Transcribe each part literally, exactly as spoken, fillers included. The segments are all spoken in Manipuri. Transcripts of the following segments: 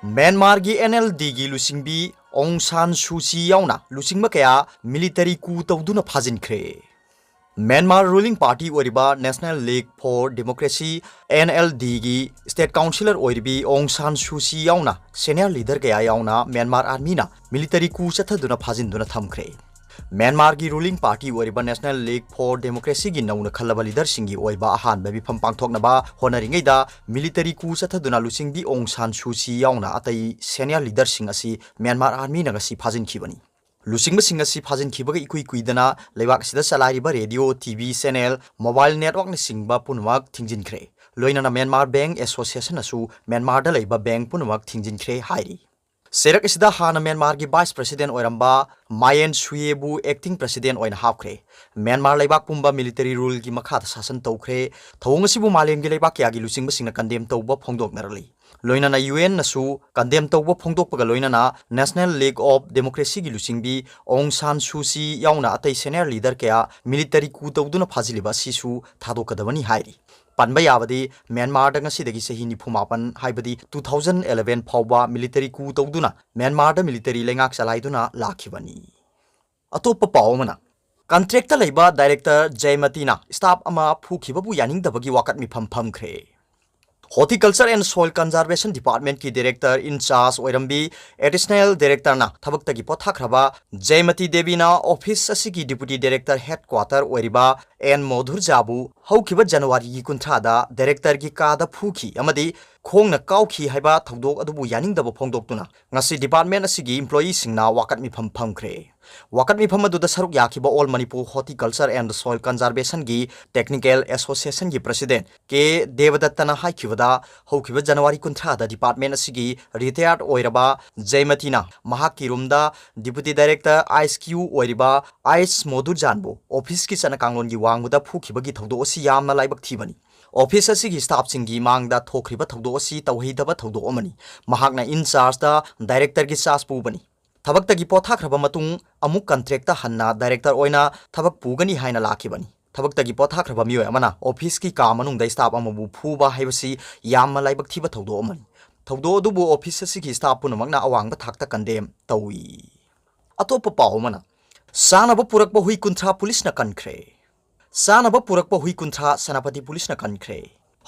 ꯃ꯭ꯌꯥꯟꯃꯥꯔꯒꯤ NLDꯒꯤ ꯂꯨꯆꯤꯡꯕꯤ ꯑꯣꯡ ꯁꯥꯟ ꯁꯨ ꯆꯤ ꯌꯥꯎꯅ ꯂꯨꯆꯤꯡꯕ ꯀꯌꯥ military coup ꯇꯧꯗꯨꯅ ꯐꯥꯖꯤꯟꯈ꯭ꯔꯦ꯫ ꯃ꯭ꯌꯥꯟꯃꯥꯔ ruling party ꯑꯣꯏꯔꯤꯕ National League for Democracy, NLDꯒꯤ state councillor ꯑꯣꯏꯔꯤꯕꯤ ꯑꯣꯡ ꯁꯥꯟ ꯁꯨ ꯆꯤ ꯌꯥꯎꯅ senior leader ꯀꯌꯥ ꯌꯥꯎꯅ ꯃ꯭ꯌꯥꯟꯃꯥꯔ armyꯅ military coup ꯆꯠꯊꯗꯨꯅ ꯐꯥꯖꯤꯟꯗꯨꯅ ꯊꯝꯈ꯭ꯔꯦ꯫ ꯃ꯭ꯌꯥꯟꯃꯥꯔꯒꯤ ruling party ꯑꯣꯏꯔꯤꯕ National League for Democracyꯒꯤ ꯅꯧꯅ ꯈꯜꯂꯕ leaderꯁꯤꯡꯒꯤ ꯑꯣꯏꯕ ꯑꯍꯥꯟꯕ ꯃꯤꯐꯝ ꯄꯥꯡꯊꯣꯛꯅꯕ ꯍꯣꯠꯅꯔꯤꯉꯩꯗ military coup ꯆꯠꯊꯗꯨꯅ ꯂꯨꯆꯤꯡꯕꯤ ꯑꯣꯡ ꯁꯥꯟ ꯁꯨ ꯆꯤ ꯌꯥꯎꯅ ꯑꯇꯩ senior leaderꯁꯤꯡ ꯑꯁꯤ ꯃ꯭ꯌꯥꯟꯃꯥꯔ armyꯅ ꯉꯁꯤ ꯐꯥꯖꯤꯟꯈꯤꯕꯅꯤ꯫ ꯂꯨꯆꯤꯡꯕꯁꯤꯡ ꯑꯁꯤ ꯐꯥꯖꯤꯟꯈꯤꯕꯒ ꯏꯀꯨꯏ ꯀꯨꯏꯗꯅ ꯂꯩꯕꯥꯛ ꯑꯁꯤꯗ ꯆꯂꯥꯏꯔꯤꯕ radio, TV channel, mobile networkꯅꯆꯤꯡꯕ ꯄꯨꯝꯅꯃꯛ ꯊꯤꯡꯖꯤꯟꯈ꯭ꯔꯦ꯫ ꯂꯣꯏꯅꯅ ꯃ꯭ꯌꯥꯟꯃꯥꯔ bank associationꯅꯁꯨ ꯃ꯭ꯌꯥꯟꯃꯥꯔꯗ ꯂꯩꯕ bank ꯄꯨꯝꯅꯃꯛ ꯊꯤꯡꯖꯤꯟꯈ꯭ꯔꯦ ꯍꯥꯏꯔꯤ꯫ ꯆꯩꯔꯛ ꯑꯁꯤꯗ ꯍꯥꯟꯅ ꯃ꯭ꯌꯥꯟꯃꯥꯔꯒꯤ vice president ꯑꯣꯏꯔꯝꯕ ꯃꯥꯌꯦꯟ ꯁꯨꯌꯦꯕꯨ acting president ꯑꯣꯏꯅ ꯍꯥꯞꯈ꯭ꯔꯦ꯫ ꯃ꯭ꯌꯥꯟꯃꯥꯔ ꯂꯩꯕꯥꯛ ꯄꯨꯝꯕ military ruleꯒꯤ ꯃꯈꯥꯗ ꯁꯥꯁꯟ ꯇꯧꯈ꯭ꯔꯦ꯫ ꯊꯧꯑꯣꯡ ꯑꯁꯤꯕꯨ ꯃꯥꯂꯦꯝꯒꯤ ꯂꯩꯕꯥꯛ ꯀꯌꯥꯒꯤ ꯂꯨꯆꯤꯡꯕꯁꯤꯡꯅ condemn ꯇꯧꯕ ꯐꯣꯡꯗꯣꯛꯅꯔꯛꯂꯤ꯫ ꯂꯣꯏꯅꯅ UNꯅꯁꯨ condemn ꯇꯧꯕ ꯐꯣꯡꯗꯣꯛꯄꯒ ꯂꯣꯏꯅꯅ National League of Democracyꯒꯤ ꯂꯨꯆꯤꯡꯕꯤ ꯑꯣꯡ ꯁꯥꯟ ꯁꯨ ꯆꯤ ꯌꯥꯎꯅ ꯑꯇꯩ senior leader ꯀꯌꯥ military coup ꯇꯧꯗꯨꯅ ꯐꯥꯖꯤꯜꯂꯤꯕ ꯑꯁꯤꯁꯨ ꯊꯥꯗꯣꯛꯀꯗꯕꯅꯤ ꯍꯥꯏꯔꯤ꯫ ꯄꯟꯕ ꯌꯥꯕꯗꯤ ꯃ꯭ꯌꯥꯟꯃꯥꯔꯗ ꯉꯁꯤꯗꯒꯤ ꯆꯍꯤ ꯅꯤꯐꯨ ꯃꯥꯄꯟ, ꯍꯥꯏꯕꯗꯤ two thousand eleven ꯐꯥꯎꯕ military coup ꯇꯧꯗꯨꯅ ꯃ꯭ꯌꯥꯟꯃꯥꯔꯗ military ꯂꯩꯉꯥꯛ ꯆꯂꯥꯏꯗꯨꯅ ꯂꯥꯛꯈꯤꯕꯅꯤ꯫ ꯑꯇꯣꯞꯄ ꯄꯥꯎ ꯑꯃꯅ, contractꯇ ꯂꯩꯕ director ꯖꯌꯃꯇꯤꯅ staff ꯑꯃ ꯐꯨꯈꯤꯕꯕꯨ ꯌꯥꯅꯤꯡꯗꯕꯒꯤ ꯋꯥꯀꯠ ꯃꯤꯐꯝ ꯐꯝꯈ꯭ꯔꯦ꯫ Horticulture and Soil Conservation Departmentꯀꯤ director in charge ꯑꯣꯏꯔꯝꯕꯤ additional directorꯅ ꯊꯕꯛꯇꯒꯤ ꯄꯣꯊꯥꯈ꯭ꯔꯕ ꯖꯌꯃꯇꯤ ꯗꯦꯕꯤꯅ office ꯑꯁꯤꯒꯤ deputy director headquarter ꯑꯣꯏꯔꯤꯕ ꯑꯦꯟ ꯃꯣꯙꯨꯔꯖꯥꯕꯨ ꯍꯧꯈꯤꯕ ꯖꯅꯋꯥꯔꯤꯒꯤ ꯀꯨꯟꯊ꯭ꯔꯥꯗ directorꯒꯤ ꯀꯥꯗ ꯐꯨꯈꯤ ꯑꯃꯗꯤ ꯈꯣꯡꯅ ꯀꯥꯎꯈꯤ ꯍꯥꯏꯕ ꯊꯧꯗꯣꯛ ꯑꯗꯨꯕꯨ ꯌꯥꯅꯤꯡꯗꯕ ꯐꯣꯡꯗꯣꯛꯇꯨꯅ ꯉꯁꯤ department ꯑꯁꯤꯒꯤ employeeꯁꯤꯡꯅ ꯋꯥꯀꯠ ꯃꯤꯐꯝ ꯐꯝꯈ꯭ꯔꯦ꯫ ꯋꯥꯀꯠ ꯃꯤꯐꯝ ꯑꯗꯨꯗ ꯁꯔꯨꯛ ꯌꯥꯈꯤꯕ All Manipur Horticulture and Soil Conservationꯒꯤ technical associationꯒꯤ president ꯀꯦ ꯗꯦꯕꯗꯠꯇꯅ ꯍꯥꯏꯈꯤꯕꯗ, ꯍꯧꯈꯤꯕ ꯖꯅꯋꯥꯔꯤ ꯀꯨꯟꯊ꯭ꯔꯥꯗ department ꯑꯁꯤꯒꯤ retired ꯑꯣꯏꯔꯕ ꯖꯌꯃꯇꯤꯅ ꯃꯍꯥꯛꯀꯤ roomꯗ deputy director ꯑꯥꯏꯁ ꯀ꯭ꯌꯨ ꯑꯣꯏꯔꯤꯕ ꯑꯥꯏꯁ ꯃꯣꯗꯨꯔꯖꯥꯟꯕꯨ officeꯀꯤ ꯆꯠꯅ ꯀꯥꯡꯂꯣꯟꯒꯤ ꯋꯥꯡꯃꯗ ꯐꯨꯈꯤꯕꯒꯤ ꯊꯧꯗꯣꯛ ꯑꯁꯤ ꯌꯥꯝꯅ ꯂꯥꯏꯕꯛ ꯊꯤꯕꯅꯤ꯫ Office ꯑꯁꯤꯒꯤ staffꯁꯤꯡꯒꯤ ꯃꯥꯡꯗ ꯊꯣꯛꯈ꯭ꯔꯤꯕ ꯊꯧꯗꯣꯛ ꯑꯁꯤ ꯇꯧꯍꯩꯗꯕ ꯊꯧꯗꯣꯛ ꯑꯃꯅꯤ꯫ ꯃꯍꯥꯛꯅ in chargeꯇ directorꯒꯤ charge ꯄꯨꯕꯅꯤ꯫ ꯊꯕꯛꯇꯒꯤ ꯄꯣꯊꯥꯈ꯭ꯔꯕ ꯃꯇꯨꯡ ꯑꯃꯨꯛ contractꯇ ꯍꯟꯅ director ꯑꯣꯏꯅ ꯊꯕꯛ ꯄꯨꯒꯅꯤ ꯍꯥꯏꯅ ꯂꯥꯛꯈꯤꯕꯅꯤ꯫ ꯊꯕꯛꯇꯒꯤ ꯄꯣꯊꯥꯈ꯭ꯔꯕ ꯃꯤꯑꯣꯏ ꯑꯃꯅ officeꯀꯤ ꯀꯥ ꯃꯅꯨꯡꯗ staff ꯑꯃꯕꯨ ꯐꯨꯕ ꯍꯥꯏꯕꯁꯤ ꯌꯥꯝꯅ ꯂꯥꯏꯕꯛ ꯊꯤꯕ ꯊꯧꯗꯣꯛ ꯑꯃꯅꯤ꯫ ꯊꯧꯗꯣꯛ ꯑꯗꯨꯕꯨ ꯑꯣꯐꯤꯁ ꯑꯁꯤꯒꯤ ꯁ꯭ꯇꯥꯐ ꯄꯨꯝꯅꯃꯛꯅ ꯑꯋꯥꯡꯕ ꯊꯥꯛꯇ ꯀꯟꯗꯦꯝ ꯇꯧꯏ꯫ ꯑꯇꯣꯞꯄ ꯄꯥꯎ ꯑꯃꯅ, ꯆꯥꯅꯕ ꯄꯨꯔꯛꯄ ꯍꯨꯏ ꯀꯨꯟꯊ꯭ꯔꯥ ꯄꯨꯂꯤꯁꯅ ꯀꯟꯈ꯭ꯔꯦ꯫ ꯆꯥꯅꯕ ꯄꯨꯔꯛꯄ ꯍꯨꯏ ꯀꯨꯟꯊ꯭ꯔꯥ ꯁꯦꯅꯥꯄꯇꯤ ꯄꯨꯂꯤꯁꯅ ꯀꯟꯈ꯭ꯔꯦ꯫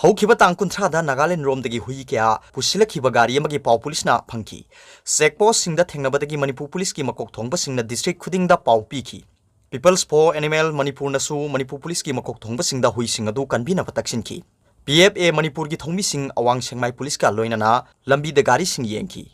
ꯍꯧꯈꯤꯕ ꯇꯥꯡ ꯀꯨꯟꯊ꯭ꯔꯥꯗ ꯅꯥꯒꯥꯂꯦꯟ ꯔꯣꯝꯗꯒꯤ ꯍꯨꯏ ꯀꯌꯥ ꯄꯨꯁꯤꯜꯂꯛꯈꯤꯕ ꯒꯥꯔꯤ ꯑꯃꯒꯤ ꯄꯥꯎ ꯄꯨꯂꯤꯁꯅ ꯐꯪꯈꯤ꯫ ꯆꯦꯛ ꯄꯣꯁꯁꯤꯡꯗ ꯊꯦꯡꯅꯕꯗꯒꯤ ꯃꯅꯤꯄꯨꯔ ꯄꯨꯂꯤꯁꯀꯤ ꯃꯀꯣꯛ ꯊꯣꯡꯕꯁꯤꯡꯅ ꯗꯤꯁꯇ꯭ꯔꯤꯛ ꯈꯨꯗꯤꯡꯗ ꯄꯥꯎ ꯄꯤꯈꯤ꯫ People's for Animal ꯃꯅꯤꯄꯨꯔꯅꯁꯨ ꯃꯅꯤꯄꯨꯔ ꯄꯨꯂꯤꯁꯀꯤ ꯃꯀꯣꯛ ꯊꯣꯡꯕꯁꯤꯡꯗ ꯍꯨꯏꯁꯤꯡ ꯑꯗꯨ ꯀꯟꯕꯤꯅꯕ ꯇꯛꯁꯤꯟꯈꯤ꯫ ꯄꯤ ꯑꯦꯐ ꯑꯦ ꯃꯅꯤꯄꯨꯔꯒꯤ ꯊꯧꯃꯤꯁꯤꯡ ꯑꯋꯥꯡ ꯁꯦꯡꯃꯥꯏ ꯄꯨꯂꯤꯁꯀ ꯂꯣꯏꯅꯅ ꯂꯝꯕꯤꯗ ꯒꯥꯔꯤꯁꯤꯡ ꯌꯦꯡꯈꯤ꯫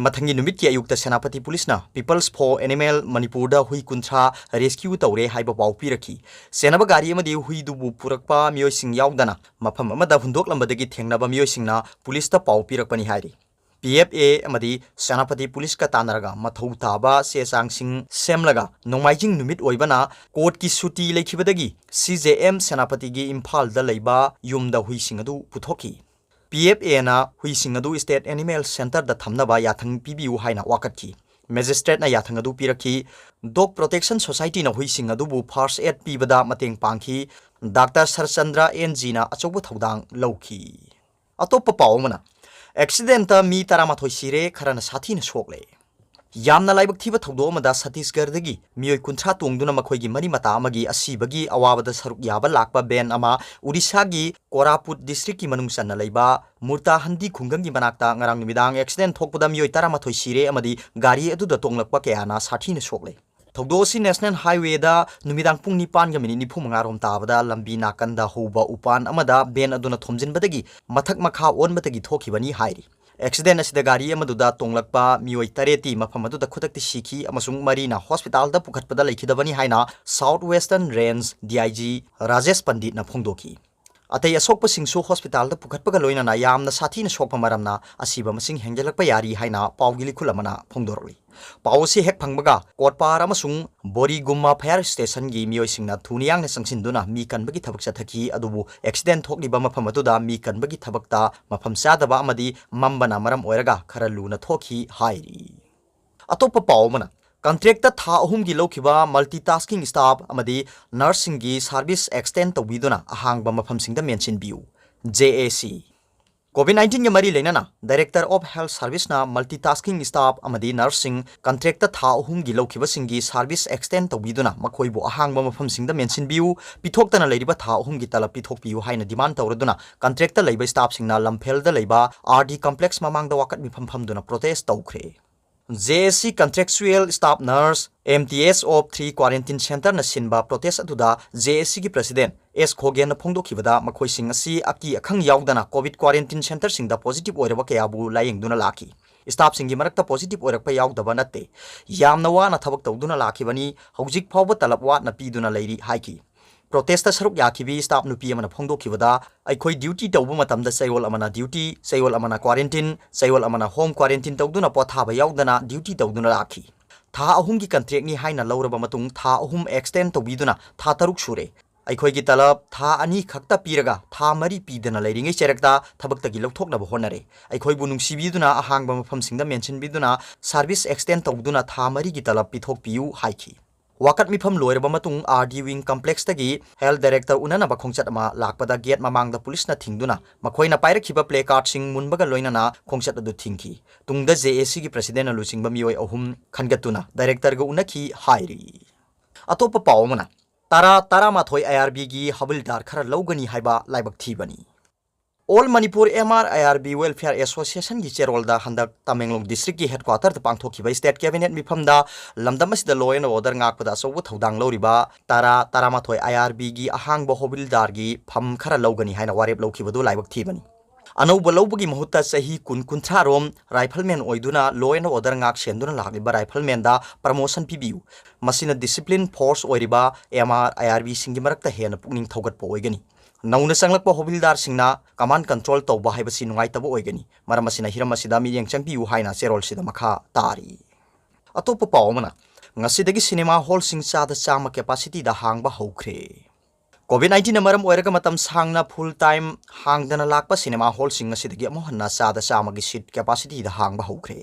ꯃꯊꯪꯒꯤ ꯅꯨꯃꯤꯠꯀꯤ ꯑꯌꯨꯛꯇ ꯁꯦꯅꯥꯄꯇꯤ ꯄꯨꯂꯤꯁꯅ People's for Animal ꯃꯅꯤꯄꯨꯔꯗ ꯍꯨꯏ ꯀꯨꯟꯊ꯭ꯔꯥ ꯔꯦꯁꯀ꯭ꯌꯨ ꯇꯧꯔꯦ ꯍꯥꯏꯕ ꯄꯥꯎ ꯄꯤꯔꯛꯈꯤ꯫ ꯆꯦꯟꯅꯕ ꯒꯥꯔꯤ ꯑꯃꯗꯤ ꯍꯨꯏꯗꯨꯕꯨ ꯄꯨꯔꯛꯄ ꯃꯤꯑꯣꯏꯁꯤꯡ ꯌꯥꯎꯗꯅ ꯃꯐꯝ ꯑꯃꯗ ꯍꯨꯟꯗꯣꯛꯂꯝꯕꯗꯒꯤ ꯊꯦꯡꯅꯕ ꯃꯤꯑꯣꯏꯁꯤꯡꯅ ꯄꯨꯂꯤꯁꯇ ꯄꯥꯎ ꯄꯤꯔꯛꯄꯅꯤ ꯍꯥꯏꯔꯤ꯫ ꯄꯤ ꯑꯦꯐ ꯑꯦ ꯑꯃꯗꯤ ꯁꯦꯅꯥꯄꯇꯤ ꯄꯨꯂꯤꯁꯀ ꯇꯥꯟꯅꯔꯒ ꯃꯊꯧ ꯇꯥꯕ ꯆꯦ ꯆꯥꯡꯁꯤꯡ ꯁꯦꯝꯂꯒ ꯅꯣꯡꯃꯥꯏꯖꯤꯡ ꯅꯨꯃꯤꯠ ꯑꯣꯏꯕꯅ ꯀꯣꯔꯠꯀꯤ ꯁꯨꯇꯤ ꯂꯩꯈꯤꯕꯗꯒꯤ ꯁꯤ ꯖꯦ ꯑꯦꯝ ꯁꯦꯅꯥꯄꯇꯤꯒꯤ ꯏꯝꯐꯥꯜꯗ ꯂꯩꯕ ꯌꯨꯝꯗ ꯍꯨꯏꯁꯤꯡ ꯑꯗꯨ ꯄꯨꯊꯣꯛꯈꯤ꯫ ꯄꯤ ꯑꯦꯐ ꯑꯦꯅ ꯍꯨꯏꯁꯤꯡ ꯑꯗꯨ ꯁ꯭ꯇꯦꯠ ꯑꯦꯅꯤꯃꯦꯜ ꯁꯦꯟꯇꯔꯗ ꯊꯝꯅꯕ ꯌꯥꯊꯪ ꯄꯤꯕꯤꯌꯨ ꯍꯥꯏꯅ ꯋꯥꯀꯠꯈꯤ꯫ ꯃꯦꯖꯤꯁꯇ꯭ꯔꯦꯠꯅ ꯌꯥꯊꯪ ꯑꯗꯨ ꯄꯤꯔꯛꯈꯤ꯫ ꯗꯣꯒ ꯄ꯭ꯔꯣꯇꯦꯛꯁꯟ ꯁꯣꯁꯥꯏꯇꯤꯅ ꯍꯨꯏꯁꯤꯡ ꯑꯗꯨꯕꯨ ꯐꯥꯔꯁ ꯑꯦꯗ ꯄꯤꯕꯗ ꯃꯇꯦꯡ ꯄꯥꯡꯈꯤ꯫ ꯗꯥꯛꯇꯔ ꯁꯔꯆꯟꯗ꯭ꯔ ꯑꯦꯟ ꯖꯤꯅ ꯑꯆꯧꯕ ꯊꯧꯗꯥꯡ ꯂꯧꯈꯤ꯫ ꯑꯇꯣꯞꯄ ꯄꯥꯎ ꯑꯃꯅ, ꯑꯦꯛꯁꯤꯗꯦꯟꯇ ꯃꯤ ꯇꯔꯥꯃꯥꯊꯣꯏ ꯁꯤꯔꯦ, ꯈꯔꯅ ꯁꯥꯊꯤꯅ ꯁꯣꯛꯂꯦ꯫ ꯌꯥꯝꯅ ꯂꯥꯏꯕꯛ ꯊꯤꯕ ꯊꯧꯗꯣꯛ ꯑꯃꯗ ꯁꯠꯇꯤꯁꯒꯔꯗꯒꯤ ꯃꯤꯑꯣꯏ ꯀꯨꯟꯊ꯭ꯔꯥ ꯇꯣꯡꯗꯨꯅ ꯃꯈꯣꯏꯒꯤ ꯃꯔꯤ ꯃꯇꯥ ꯑꯃꯒꯤ ꯑꯁꯤꯕꯒꯤ ꯑꯋꯥꯕꯗ ꯁꯔꯨꯛ ꯌꯥꯕ ꯂꯥꯛꯄ ꯚꯦꯟ ꯑꯃ ꯎꯔꯤꯁꯥꯒꯤ ꯀꯣꯔꯥꯄꯨꯠ ꯗꯤꯁꯇ꯭ꯔꯤꯛꯀꯤ ꯃꯅꯨꯡ ꯆꯟꯅ ꯂꯩꯕ ꯃꯨꯔꯇꯥꯍꯟꯗꯤ ꯈꯨꯡꯒꯪꯒꯤ ꯃꯅꯥꯛꯇ ꯉꯔꯥꯡ ꯅꯨꯃꯤꯗꯥꯡ ꯑꯦꯛꯁꯤꯗꯦꯟ ꯊꯣꯛꯄꯗ ꯃꯤꯑꯣꯏ ꯇꯔꯥꯃꯥꯊꯣꯏ ꯁꯤꯔꯦ ꯑꯃꯗꯤ ꯒꯥꯔꯤ ꯑꯗꯨꯗ ꯇꯣꯡꯂꯛꯄ ꯀꯌꯥꯅ ꯁꯥꯊꯤꯅ ꯁꯣꯛꯂꯦ꯫ ꯊꯧꯗꯣꯛ ꯑꯁꯤ ꯅꯦꯁꯅꯦꯜ ꯍꯥꯏꯋꯦꯗ ꯅꯨꯃꯤꯗꯥꯡ ꯄꯨꯡ ꯅꯤꯄꯥꯟꯒ ꯃꯤꯅꯤꯠ ꯅꯤꯐꯨ ꯃꯉꯥ ꯔꯣꯝ ꯇꯥꯕꯗ ꯂꯝꯕꯤ ꯅꯥꯀꯟꯗ ꯍꯧꯕ ꯎꯄꯥꯟ ꯑꯃꯗ ꯚꯦꯟ ꯑꯗꯨꯅ ꯊꯣꯝꯖꯤꯟꯕꯗꯒꯤ ꯃꯊꯛ ꯃꯈꯥ ꯑꯣꯟꯕꯗꯒꯤ ꯊꯣꯛꯈꯤꯕꯅꯤ ꯍꯥꯏꯔꯤ꯫ ꯑꯦꯛꯁꯤꯗꯦꯟ ꯑꯁꯤꯗ ꯒꯥꯔꯤ ꯑꯃꯗꯨꯗ ꯇꯣꯡꯂꯛꯄ ꯃꯤꯑꯣꯏ ꯇꯔꯦꯠꯇꯤ ꯃꯐꯝ ꯑꯗꯨꯗ ꯈꯨꯗꯛꯇ ꯁꯤꯈꯤ ꯑꯃꯁꯨꯡ ꯃꯔꯤꯅ ꯍꯣꯁꯄꯤꯇꯥꯜꯗ ꯄꯨꯈꯠꯄꯗ ꯂꯩꯈꯤꯗꯕꯅꯤ ꯍꯥꯏꯅ south western range D I G Rajesh ꯄꯟꯗꯤꯠꯅ ꯐꯣꯡꯗꯣꯛꯈꯤ꯫ ꯑꯇꯩ ꯑꯁꯣꯛꯄꯁꯤꯡꯁꯨ ꯍꯣꯁꯄꯤꯇꯥꯜꯗ ꯄꯨꯈꯠꯄꯒ ꯂꯣꯏꯅꯅ ꯌꯥꯝꯅ ꯁꯥꯊꯤꯅ ꯁꯣꯛꯄ ꯃꯔꯝꯅ ꯑꯁꯤꯕ ꯃꯁꯤꯡ ꯍꯦꯟꯒꯠꯂꯛꯄ ꯌꯥꯔꯤ ꯍꯥꯏꯅ ꯄꯥꯎꯒꯤ ꯂꯤꯈꯨꯜ ꯑꯃꯅ ꯐꯣꯡꯗꯣꯔꯛꯂꯤ꯫ ꯄꯥꯎ ꯑꯁꯤ ꯍꯦꯛ ꯐꯪꯕꯒ ꯀꯣꯠꯄꯥꯔ ꯑꯃꯁꯨꯡ ꯕꯣꯔꯤꯒꯨꯝꯃꯥ ꯐꯥꯌꯔ ꯁ꯭ꯇꯦꯁꯟꯒꯤ ꯃꯤꯑꯣꯏꯁꯤꯡꯅ ꯊꯨꯅ ꯌꯥꯡꯅ ꯆꯪꯁꯤꯟꯗꯨꯅ ꯃꯤ ꯀꯟꯕꯒꯤ ꯊꯕꯛ ꯆꯠꯊꯈꯤ, ꯑꯗꯨꯕꯨ ꯑꯦꯛꯁꯤꯗꯦꯟ ꯊꯣꯛꯂꯤꯕ ꯃꯐꯝ ꯑꯗꯨꯗ ꯃꯤ ꯀꯟꯕꯒꯤ ꯊꯕꯛꯇ ꯃꯐꯝ ꯆꯥꯗꯕ ꯑꯃꯗꯤ ꯃꯝꯕꯅ ꯃꯔꯝ ꯑꯣꯏꯔꯒ ꯈꯔ ꯂꯨꯅ ꯊꯣꯛꯈꯤ ꯍꯥꯏꯔꯤ꯫ ꯑꯇꯣꯞꯄ ꯄꯥꯎ ꯑꯃꯅ, ꯀꯟꯇ꯭ꯔꯦꯛꯇ ꯊꯥ ꯑꯍꯨꯝꯒꯤ ꯂꯧꯈꯤꯕ ꯃꯜꯇꯤꯇꯥꯁꯀꯤꯡ ꯁ꯭ꯇꯥꯐ ꯑꯃꯗꯤ ꯅꯔꯁꯁꯤꯡꯒꯤ ꯁꯥꯔꯚꯤꯁ ꯑꯦꯛꯁꯇꯦꯟ ꯇꯧꯕꯤꯗꯨꯅ ꯑꯍꯥꯡꯕ ꯃꯐꯝꯁꯤꯡꯗ ꯃꯦꯟꯁꯤꯟꯕꯤꯌꯨ, ꯖꯦ ꯑꯦ ꯁꯤ꯫ COVID nineteenꯒ ꯃꯔꯤ ꯂꯩꯅꯅ Director of Health Serviceꯅ multitasking staff ꯑꯃꯗꯤ nurseꯁꯤꯡ contractꯇ ꯊꯥ ꯑꯍꯨꯝꯒꯤ ꯂꯧꯈꯤꯕꯁꯤꯡꯒꯤ service extend ꯇꯧꯕꯤꯗꯨꯅ ꯃꯈꯣꯏꯕꯨ ꯑꯍꯥꯡꯕ ꯃꯐꯝꯁꯤꯡꯗ ꯃꯦꯟꯁꯤꯟꯕꯤꯌꯨ, ꯄꯤꯊꯣꯛꯇꯅ ꯂꯩꯔꯤꯕ ꯊꯥ ꯑꯍꯨꯝꯒꯤ ꯇꯂꯕ ꯄꯤꯊꯣꯛꯄꯤꯌꯨ ꯍꯥꯏꯅ demand ꯇꯧꯔꯗꯨꯅ contractꯇ ꯂꯩꯕ staffꯁꯤꯡꯅ ꯂꯝꯐꯦꯜꯗ ꯂꯩꯕ RD Complex ꯃꯃꯥꯡꯗ ꯋꯥꯀꯠ ꯃꯤꯐꯝ ꯐꯝꯗꯨꯅ protest ꯇꯧꯈ꯭ꯔꯦ꯫ JAC contractual staff nurse, MTS of three quarantine centreꯅ ꯁꯤꯟꯕ protest ꯑꯗꯨꯗ JACꯒꯤ president S ꯈꯣꯒꯦꯟꯅ ꯐꯣꯡꯗꯣꯛꯈꯤꯕꯗ, ꯃꯈꯣꯏꯁꯤꯡ ꯑꯁꯤ ꯑꯀꯤ ꯑꯈꯪ ꯌꯥꯎꯗꯅ COVID quarantine centreꯁꯤꯡꯗ positive ꯑꯣꯏꯔꯕ ꯀꯌꯥꯕꯨ ꯂꯥꯌꯦꯡꯗꯨꯅ ꯂꯥꯛꯈꯤ꯫ Staffꯁꯤꯡꯒꯤ ꯃꯔꯛꯇ positive ꯑꯣꯏꯔꯛꯄ ꯌꯥꯎꯗꯕ ꯅꯠꯇꯦ꯫ ꯌꯥꯝꯅ ꯋꯥꯅ ꯊꯕꯛ ꯇꯧꯗꯨꯅ ꯂꯥꯛꯈꯤꯕꯅꯤ, ꯍꯧꯖꯤꯛ ꯐꯥꯎꯕ ꯇꯂꯕ ꯋꯥꯠꯅ ꯄꯤꯗꯨꯅ ꯂꯩꯔꯤ ꯍꯥꯏꯈꯤ꯫ Protestꯇ ꯁꯔꯨꯛ ꯌꯥꯈꯤꯕꯤ staff ꯅꯨꯄꯤ ꯑꯃꯅ ꯐꯣꯡꯗꯣꯛꯈꯤꯕꯗ, ꯑꯩꯈꯣꯏ duty ꯇꯧꯕ ꯃꯇꯝꯗ ꯆꯌꯣꯜ ꯑꯃꯅ duty, ꯆꯌꯣꯜ ꯑꯃꯅ quarantine, ꯆꯌꯣꯜ ꯑꯃꯅ home quarantine ꯇꯧꯗꯨꯅ ꯄꯣꯊꯥꯕ ꯌꯥꯎꯗꯅ duty ꯇꯧꯗꯨꯅ ꯂꯥꯛꯈꯤ꯫ ꯊꯥ ꯑꯍꯨꯝꯒꯤ contractꯅꯤ ꯍꯥꯏꯅ ꯂꯧꯔꯕ ꯃꯇꯨꯡ ꯊꯥ ꯑꯍꯨꯝ extend ꯇꯧꯕꯤꯗꯨꯅ ꯊꯥ ꯇꯔꯨꯛ ꯁꯨꯔꯦ꯫ ꯑꯩꯈꯣꯏꯒꯤ ꯇꯂꯕ ꯊꯥ ꯑꯅꯤ ꯈꯛꯇ ꯄꯤꯔꯒ ꯊꯥ ꯃꯔꯤ ꯄꯤꯗꯅ ꯂꯩꯔꯤꯉꯩ ꯆꯩꯔꯛꯇ ꯊꯕꯛꯇꯒꯤ ꯂꯧꯊꯣꯛꯅꯕ ꯍꯣꯠꯅꯔꯦ꯫ ꯑꯩꯈꯣꯏꯕꯨ ꯅꯨꯡꯁꯤꯕꯤꯗꯨꯅ ꯑꯍꯥꯡꯕ ꯃꯐꯝꯁꯤꯡꯗ ꯃꯦꯟꯁꯤꯟꯕꯤꯗꯨꯅ service extend ꯇꯧꯗꯨꯅ ꯊꯥ ꯃꯔꯤꯒꯤ ꯇꯂꯕ ꯄꯤꯊꯣꯛꯄꯤꯌꯨ ꯍꯥꯏꯈꯤ꯫ ꯋꯥꯀꯠ ꯃꯤꯐꯝ ꯂꯣꯏꯔꯕ ꯃꯇꯨꯡ RD Wing Complexꯇꯒꯤ Health Director ꯎꯅꯅꯕ ꯈꯣꯡꯆꯠ ꯑꯃ ꯂꯥꯛꯄꯗ gate ꯃꯃꯥꯡꯗ ꯄꯨꯂꯤꯁꯅ ꯊꯤꯡꯗꯨꯅ ꯃꯈꯣꯏꯅ ꯄꯥꯏꯔꯛꯈꯤꯕ placardꯁꯤꯡ ꯃꯨꯟꯕꯒ ꯂꯣꯏꯅꯅ ꯈꯣꯡꯆꯠ ꯑꯗꯨ ꯊꯤꯡꯈꯤ꯫ ꯇꯨꯡꯗ JACꯒꯤ presidentꯅ ꯂꯨꯆꯤꯡꯕ ꯃꯤꯑꯣꯏ ꯑꯍꯨꯝ ꯈꯟꯒꯠꯇꯨꯅ directorꯒ ꯎꯅꯈꯤ ꯍꯥꯏꯔꯤ꯫ ꯑꯇꯣꯞꯄ ꯄꯥꯎ ꯑꯃꯅ, ꯇꯔꯥ ꯇꯔꯥꯃꯥꯊꯣꯏ IRBꯒꯤ ꯍꯕꯤꯜꯗꯥꯔ ꯈꯔ ꯂꯧꯒꯅꯤ ꯍꯥꯏꯕ ꯂꯥꯏꯕꯛ ꯊꯤꯕꯅꯤ꯫ All Manipur MR IRB Welfare Associationꯒꯤ ꯆꯦꯔꯣꯜꯗ ꯍꯟꯗꯛ ꯇꯃꯦꯡꯂꯣꯡ districtꯀꯤ headquarterꯗ ꯄꯥꯡꯊꯣꯛꯈꯤꯕ state cabinet ꯃꯤꯐꯝꯗ ꯂꯝꯗꯝ ꯑꯁꯤꯗ law and order ꯉꯥꯛꯄꯗ ꯑꯆꯧꯕ ꯊꯧꯗꯥꯡ ꯂꯧꯔꯤꯕ ꯇꯔꯥ ꯇꯔꯥꯃꯥꯊꯣꯏ IRBꯒꯤ ꯑꯍꯥꯡꯕ ꯍꯣꯕꯤꯜꯗꯥꯔꯒꯤ ꯐꯝ ꯈꯔ ꯂꯧꯒꯅꯤ ꯍꯥꯏꯅ ꯋꯥꯔꯦꯞ ꯂꯧꯈꯤꯕꯗꯨ ꯂꯥꯏꯕꯛ ꯊꯤꯕꯅꯤ꯫ ꯑꯅꯧꯕ ꯂꯧꯕꯒꯤ ꯃꯍꯨꯠꯇ ꯆꯍꯤ ꯀꯨꯟ ꯀꯨꯟꯊ꯭ꯔꯥ ꯔꯣꯝ rifleman ꯑꯣꯏꯗꯨꯅ law and order ꯉꯥꯛ ꯁꯦꯟꯗꯨꯅ ꯂꯥꯛꯂꯤꯕ riflemanꯗ promotion ꯄꯤꯕꯤꯌꯨ꯫ ꯃꯁꯤꯅ discipline force ꯑꯣꯏꯔꯤꯕ MR IRBꯁꯤꯡꯒꯤ ꯃꯔꯛꯇ ꯍꯦꯟꯅ ꯄꯨꯛꯅꯤꯡ ꯊꯧꯒꯠꯄ ꯑꯣꯏꯒꯅꯤ꯫ ꯅꯧꯅ ꯆꯪꯂꯛꯄ ꯍꯣꯕꯤꯜꯗꯥꯔꯁꯤꯡꯅ command control ꯇꯧꯕ ꯍꯥꯏꯕꯁꯤ ꯅꯨꯡꯉꯥꯏꯇꯕ ꯑꯣꯏꯒꯅꯤ꯫ ꯃꯔꯝ ꯑꯁꯤꯅ ꯍꯤꯔꯝ ꯑꯁꯤꯗ ꯃꯤꯠꯌꯦꯡ ꯆꯪꯕꯤꯌꯨ ꯍꯥꯏꯅ ꯆꯦꯔꯣꯜꯁꯤꯗ ꯃꯈꯥ ꯇꯥꯔꯤ꯫ ꯑꯇꯣꯞꯄ ꯄꯥꯎ ꯑꯃꯅ, ꯉꯁꯤꯗꯒꯤ cinema hallꯁꯤꯡ ꯆꯥꯗ ꯆꯥꯝꯃ capacityꯗ ꯍꯥꯡꯕ ꯍꯧꯈ꯭ꯔꯦ꯫ COVID nineteenꯅ ꯃꯔꯝ ꯑꯣꯏꯔꯒ ꯃꯇꯝ ꯁꯥꯡꯅ full time ꯍꯥꯡꯗꯅ ꯂꯥꯛꯄ cinema hallꯁꯤꯡ ꯉꯁꯤꯗꯒꯤ ꯑꯃꯨꯛ ꯍꯟꯅ ꯆꯥꯗ ꯆꯥꯝꯃꯒꯤ seat capacityꯗ ꯍꯥꯡꯕ ꯍꯧꯈ꯭ꯔꯦ꯫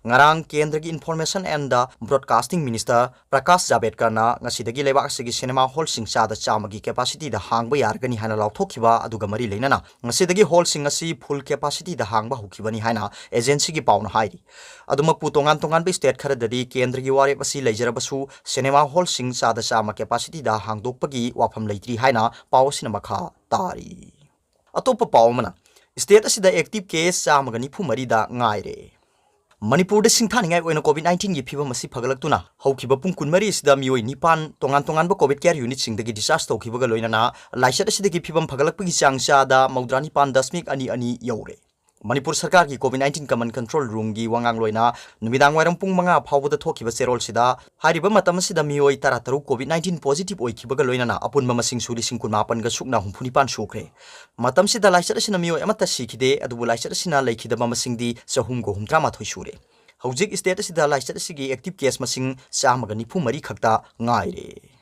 ꯉꯔꯥꯡ ꯀꯦꯟꯗ꯭ꯔꯒꯤ Information and Broadcasting Minister Prakash ꯖꯥꯕꯦꯗꯀꯔꯅ ꯉꯁꯤꯗꯒꯤ ꯂꯩꯕꯥꯛ ꯑꯁꯤꯒꯤ ꯁꯤꯅꯦꯃꯥ ꯍꯣꯜꯁꯤꯡ ꯆꯥꯗ ꯆꯥꯝꯃꯒꯤ capacityꯗ ꯍꯥꯡꯕ ꯌꯥꯔꯒꯅꯤ ꯍꯥꯏꯅ ꯂꯥꯎꯊꯣꯛꯈꯤꯕ ꯑꯗꯨꯒ ꯃꯔꯤ ꯂꯩꯅꯅ ꯉꯁꯤꯗꯒꯤ ꯍꯣꯜꯁꯤꯡ ꯑꯁꯤ full capacityꯗ ꯍꯥꯡꯕ ꯍꯧꯈꯤꯕꯅꯤ ꯍꯥꯏꯅ agencyꯒꯤ ꯄꯥꯎꯅ ꯍꯥꯏꯔꯤ꯫ ꯑꯗꯨꯃꯛꯄꯨ ꯇꯣꯉꯥꯟ ꯇꯣꯉꯥꯟꯕ state ꯈꯔꯗꯗꯤ ꯀꯦꯟꯗ꯭ꯔꯒꯤ ꯋꯥꯔꯦꯞ ꯑꯁꯤ ꯂꯩꯖꯔꯕꯁꯨ ꯁꯤꯅꯦꯃꯥ ꯍꯣꯜꯁꯤꯡ ꯆꯥꯗ ꯆꯥꯝꯃ capacityꯗ ꯍꯥꯡꯗꯣꯛꯄꯒꯤ ꯋꯥꯐꯝ ꯂꯩꯇ꯭ꯔꯤ ꯍꯥꯏꯅ ꯄꯥꯎ ꯑꯁꯤꯅ ꯃꯈꯥ ꯇꯥꯔꯤ꯫ ꯑꯇꯣꯞꯄ ꯄꯥꯎ ꯑꯃꯅ, state ꯑꯁꯤꯗ active case ꯆꯥꯝꯃꯒ ꯅꯤꯐꯨ ꯃꯔꯤꯗ ꯉꯥꯏꯔꯦ꯫ ꯃꯅꯤꯄꯨꯔꯗ ꯁꯤꯡꯊꯥꯅꯤꯡꯉꯥꯏ ꯑꯣꯏꯅ COVID nineteenꯒꯤ ꯐꯤꯕꯝ ꯑꯁꯤ ꯐꯒꯠꯂꯛꯇꯨꯅ ꯍꯧꯈꯤꯕ ꯄꯨꯡ ꯀꯨꯟꯃꯔꯤ ꯑꯁꯤꯗ ꯃꯤꯑꯣꯏ ꯅꯤꯄꯥꯟ ꯇꯣꯉꯥꯟ ꯇꯣꯉꯥꯟꯕ COVID care unitꯁꯤꯡꯗꯒꯤ discharge ꯇꯧꯈꯤꯕꯒ ꯂꯣꯏꯅꯅ ꯂꯥꯏꯆꯠ ꯑꯁꯤꯗꯒꯤ ꯐꯤꯕꯝ ꯐꯒꯠꯂꯛꯄꯒꯤ ꯆꯥꯡ ꯆꯥꯗ ꯃꯧꯗ꯭ꯔꯥ ꯅꯤꯄꯥꯟ ꯗꯁꯃꯤꯛ ꯑꯅꯤ ꯑꯅꯤ ꯌꯧꯔꯦ꯫ ꯃꯅꯤꯄꯨꯔ ꯁꯔꯀꯥꯔꯒꯤ COVID nineteen Command Control Roomꯒꯤ ꯋꯥꯉꯥꯡꯂꯣꯏꯅ ꯅꯨꯃꯤꯗꯥꯡ ꯋꯥꯏꯔꯝ ꯄꯨꯡ ꯃꯉꯥ ꯐꯥꯎꯕꯗ ꯊꯣꯛꯈꯤꯕ ꯆꯦꯔꯣꯜꯁꯤꯗ ꯍꯥꯏꯔꯤꯕ ꯃꯇꯝ ꯑꯁꯤꯗ ꯃꯤꯑꯣꯏ ꯇꯔꯥꯇꯔꯨꯛ COVID nineteen positive ꯑꯣꯏꯈꯤꯕꯒ ꯂꯣꯏꯅꯅ ꯑꯄꯨꯟꯕ ꯃꯁꯤꯡꯁꯨ ꯂꯤꯁꯤꯡ ꯀꯨꯟꯃꯥꯄꯟꯒ ꯁꯨꯞꯅ ꯍꯨꯝꯐꯨ ꯅꯤꯄꯥꯟ ꯁꯨꯈ꯭ꯔꯦ꯫ ꯃꯇꯝꯁꯤꯗ ꯂꯥꯏꯆꯠ ꯑꯁꯤꯅ ꯃꯤꯑꯣꯏ ꯑꯃꯠꯇ ꯁꯤꯈꯤꯗꯦ, ꯑꯗꯨꯕꯨ ꯂꯥꯏꯆꯠ ꯑꯁꯤꯅ ꯂꯩꯈꯤꯗꯕ ꯃꯁꯤꯡꯗꯤ ꯆꯍꯨꯝꯒ ꯍꯨꯝꯗ꯭ꯔꯥ ꯃꯥꯊꯣꯏ ꯁꯨꯔꯦ꯫ ꯍꯧꯖꯤꯛ state ꯑꯁꯤꯗ ꯂꯥꯏꯆꯠ ꯑꯁꯤꯒꯤ active case ꯃꯁꯤꯡ ꯆꯥꯝꯃꯒ ꯅꯤꯐꯨ ꯃꯔꯤ ꯈꯛꯇ ꯉꯥꯏꯔꯦ꯫